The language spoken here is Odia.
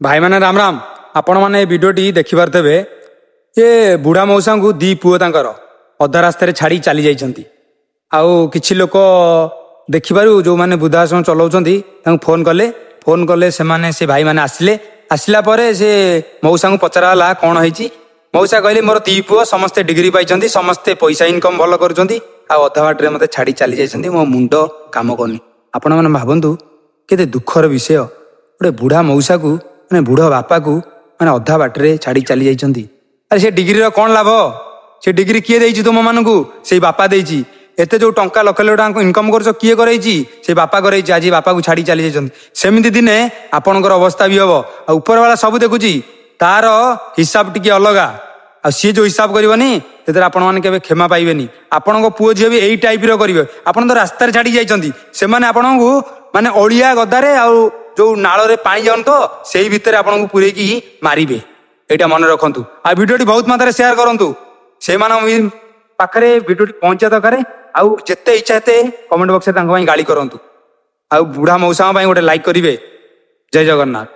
ଭାଇମାନେ, ରାମ ରାମ। ଆପଣମାନେ ଏ ଭିଡ଼ିଓଟି ଦେଖିପାରୁଥିବେ ଯେ ବୁଢ଼ା ମଉସାଙ୍କୁ ଦି ପୁଅ ତାଙ୍କର ଅଧା ରାସ୍ତାରେ ଛାଡ଼ି ଚାଲି ଯାଇଛନ୍ତି। ଆଉ କିଛି ଲୋକ ଦେଖିବାରୁ ଯେଉଁମାନେ ବୃଦ୍ଧାଶ୍ରମ ଚଲାଉଛନ୍ତି, ତାଙ୍କୁ ଫୋନ୍ କଲେ। ଫୋନ୍ କଲେ ସେମାନେ, ସେ ଭାଇମାନେ ଆସିଲେ। ଆସିଲା ପରେ ସେ ମଉସାଙ୍କୁ ପଚରା ହେଲା, କ'ଣ ହେଇଛି? ମଉସା କହିଲେ, ମୋର ଦି ପୁଅ ସମସ୍ତେ ଡିଗ୍ରୀ ପାଇଛନ୍ତି, ସମସ୍ତେ ପଇସା ଇନକମ୍ ଭଲ କରୁଛନ୍ତି, ଆଉ ଅଧା ବାଟରେ ମୋତେ ଛାଡ଼ି ଚାଲି ଯାଇଛନ୍ତି। ମୋ ମୁଣ୍ଡ କାମ କରୁନି। ଆପଣମାନେ ଭାବନ୍ତୁ, କେତେ ଦୁଃଖର ବିଷୟ। ଗୋଟେ ବୁଢ଼ା ମଉସାକୁ, ମାନେ ବୁଢ଼ ବାପାକୁ ମାନେ ଅଧା ବାଟରେ ଛାଡ଼ି ଚାଲି ଯାଇଛନ୍ତି। ଆରେ, ସେ ଡିଗ୍ରୀର କ'ଣ ଲାଭ? ସେ ଡିଗ୍ରୀ କିଏ ଦେଇଛି ତୁମମାନଙ୍କୁ? ସେଇ ବାପା ଦେଇଛି। ଏତେ ଯୋଉ ଟଙ୍କା ଲକ୍ଷ ଲକ୍ଷ ଟଙ୍କା ଇନକମ୍ କରୁଛ, କିଏ କରେଇଛି? ସେଇ ବାପା କରେଇଛି। ଆଜି ବାପାକୁ ଛାଡ଼ି ଚାଲି ଯାଇଛନ୍ତି। ସେମିତି ଦିନେ ଆପଣଙ୍କର ଅବସ୍ଥା ବି ହବ। ଆଉ ଉପରବାଲା ସବୁ ଦେଖୁଛି, ତାର ହିସାବ ଟିକେ ଅଲଗା। ଆଉ ସିଏ ଯୋଉ ହିସାବ କରିବନି, ସେଥିରେ ଆପଣମାନେ କେବେ କ୍ଷମା ପାଇବେନି। ଆପଣଙ୍କ ପୁଅ ଝିଅ ବି ଏଇ ଟାଇପର କରିବେ। ଆପଣ ତ ରାସ୍ତାରେ ଛାଡ଼ି ଯାଇଛନ୍ତି, ସେମାନେ ଆପଣଙ୍କୁ ମାନେ ଅଳିଆ ଗଦାରେ ଆଉ ଯୋଉ ନାଳରେ ପାଣି ଯାଉନି ତ, ସେଇ ଭିତରେ ଆପଣଙ୍କୁ ପୁରେଇକି ମାରିବେ। ଏଇଟା ମନେ ରଖନ୍ତୁ। ଆଉ ଭିଡ଼ିଓଟି ବହୁତ ମାତ୍ରାରେ ସେୟାର କରନ୍ତୁ। ସେମାନଙ୍କ ବି ପାଖରେ ଭିଡ଼ିଓଟି ପହଞ୍ଚିବା ଦରକାର। ଆଉ ଯେତେ ଇଚ୍ଛା ଏତେ କମେଣ୍ଟ ବକ୍ସରେ ତାଙ୍କ ପାଇଁ ଗାଳି କରନ୍ତୁ। ଆଉ ବୁଢା ମଉସାଙ୍କ ପାଇଁ ଗୋଟେ ଲାଇକ୍ କରିବେ। ଜୟ ଜଗନ୍ନାଥ।